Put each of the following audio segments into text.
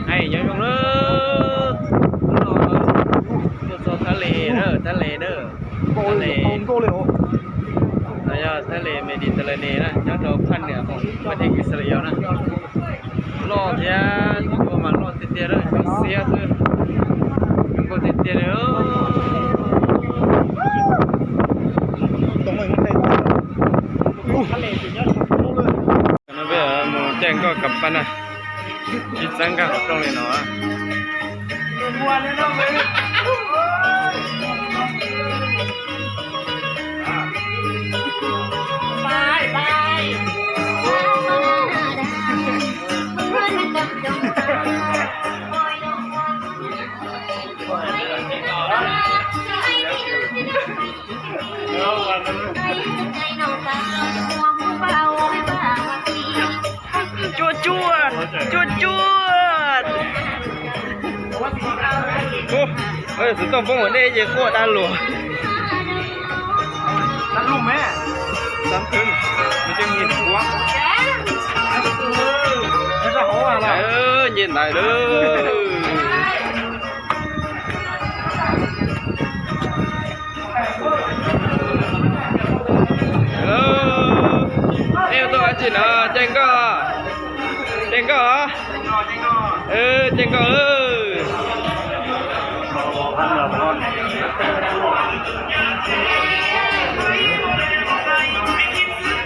Hais nyob zoo na, no tuaj txog Thab Les na, Thab Les na, Thab Les, no yog Thab Les Mediterranean na, nyob rau phaj niam vaj thib Kis Xas Las Yos na. Loj thiab cua mas loj tiag tiag na, xiab xwb, zoo nkauj tiag tiag li. No peb mus caij nkoj kam pab na, tsis txawj nkag qhov rooj li no. Cuaj cuaj, cuaj cuaj. Tus toj poob ua dej ces quaj dab luag. Nce ntaiv lawm. Hello, nej tuaj ua dab tsi no? Caij nkoj, caij nkoj los? Caij nkoj lawm.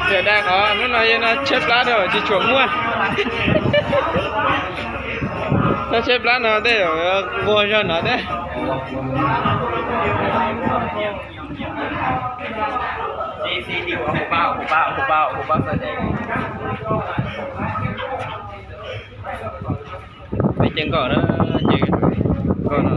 Xiam dai qhov hnub no yog no tshaib plab rau tsis tshua muaj. Txhob tshaib plab no tej zaum nquag zog no thiab. Peb caij nkoj na, caij nkoj no.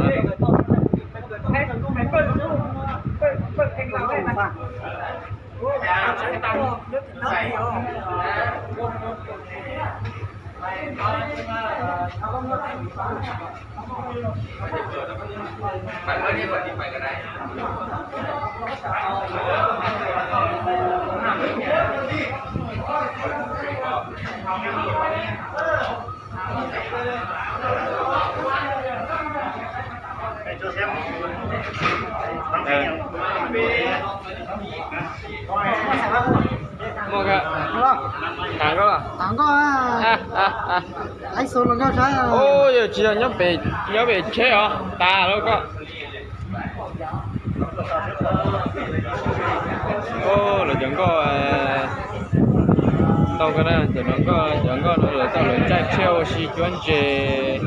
Muaj, tham koj los? Tham koj. Ub, yog tsis yog nyob pem tsheb os, tas lawm koj. Ub, lawv cov nkoj ntau kawg na, cov nkoj, cov nkoj no lawv tau lawv caij tsheb ua si cuab ntses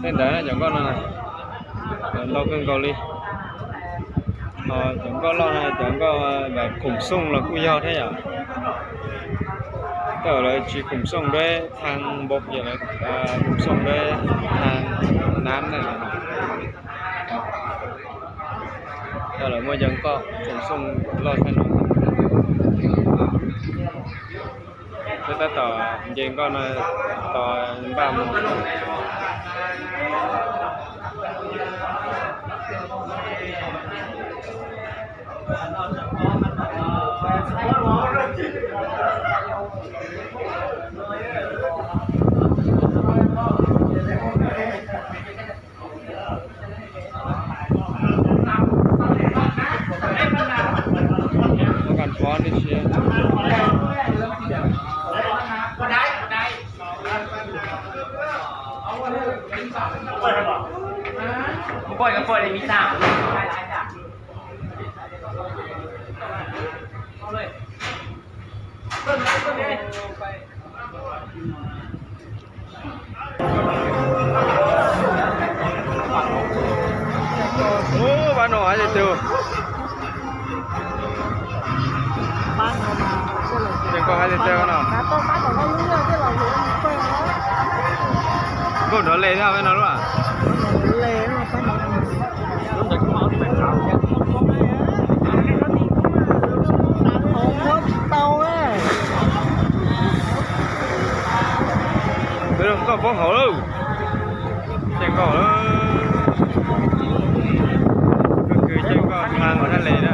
tej ntawd na, cov nkoj no ntau kawg nkaus li. Ho cov nkoj loj no cov nkoj khoom xooj los kuj yog thiab yom. Tej zaum lawv tsis khoom xooj npeb thaj npoo, lawv khoom xooj npeb thaj nab na. Tej zaum lawv muaj cov nkoj khoom xooj loj thaj no. Peb tab tom nce nkoj no tos npaj mus. Ub, pab no hais tias tus, ces koj hais tias tias no. Nkauj nrov les thiab peb no lub. Nkoj poob hauv lawm. Caij nkoj lawm. Koj kwv caij nkoj tha nkaus thaj les na.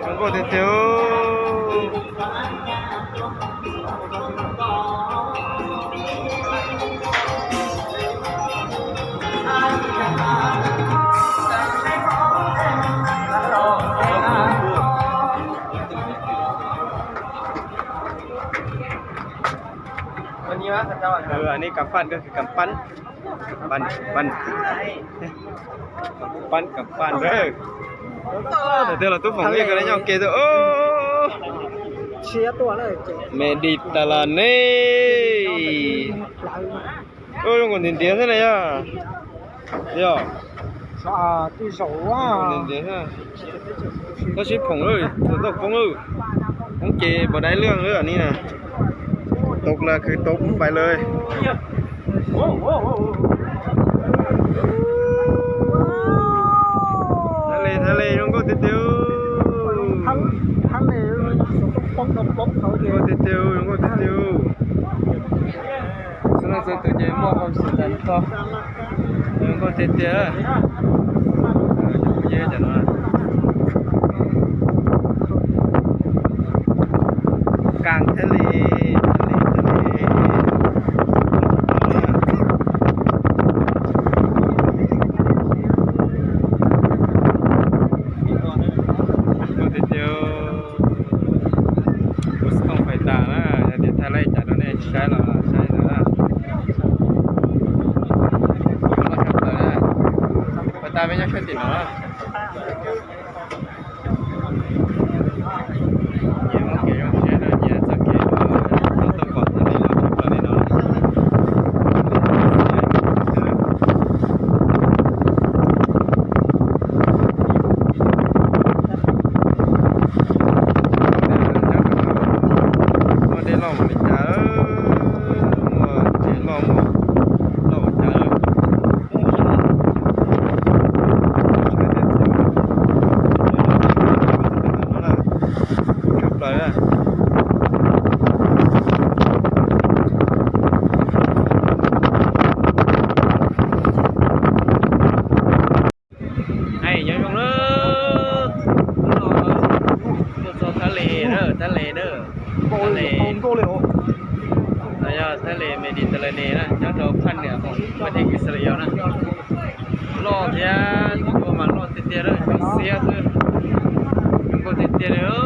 Zoo nkauj tiag tiag. Annนี้กับปั้น กับปั้น กับปั้น กับปั้นเด้อ แต่เดี๋ยวเราตู้ของเอกก็ได้ยองเกตัว โอ้ Mediterranean. Oj, zoo nkauj ntiav ntiav thiab na yog. Yog. Ntiav ntiav thiab. Tab sis phoom lawm, txog tau poob lawm. Poob ces pos dai lwj lawm ni na. Tau lawm kwv tau pais lawm. Thaj le, thaj le zoo nkauj tiag tiag. Zoo nkauj tiag tiag, zoo nkauj tiag tiag. Xub no txog tus ces muaj hauv xim tas tog. Zoo nkauj tiag tiag. Kuv yeej cov no. Kaam thaj le, thaj le, thaj le. Zoo tiag tiag. Kuv xav pais tas na, yog tias thaj le cas rau nej saib los saib na. Pais tas peb nyob sab tim no. Nyias muaj kev zoo siab rau nyias txoj kev uas tau pom tau li los tshaj plaws li no. Muaj dej loj npaum li cas, muaj tsev loj, muaj loj npaum cas. Tshaj plaws na. Hais nyob zoo na, hnub no tuaj txog Thaj Le na, Thaj Le na, Thaj Le, no yog Thaj Le Mediterranean na, nyob rau phaj nram hauv vaj thib Kis Xas Las Yos na. Loj thiab, cua mas loj tiag tiag na, cua xiab xwb. Zoo nkauj tiag tiag li.